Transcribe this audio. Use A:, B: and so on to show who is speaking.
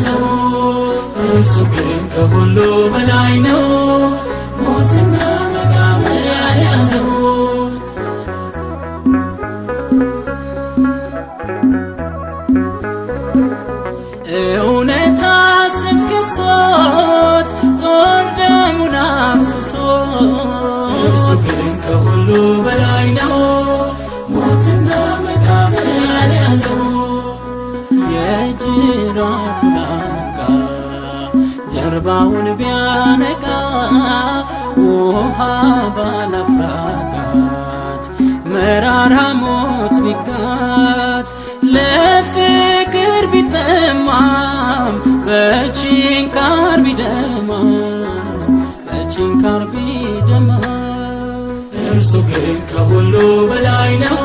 A: አልያዘው። እርሱ ግን ከሁሉ በላይ ነው፣ ሞትና መቃብር አልያዘው። እውነት ሐሰት ከሶት ጦር ደሙን አፍስሶ፣ እርሱ ግን ከሁሉ በላይ ነው፣ ሞትና መቃብር አልያዘው። የጅራፉን አንቃ ጀርባውን ቢያነቃ፣ ውሃ ባላፍራቃት መራራ ሞት ቢጋት፣ ለፍቅር ቢጠማም በችንካር ቢደማም፣ በችንካር ቢደማም፣ እርሱ ግን ከሁሉ በላይ ነው።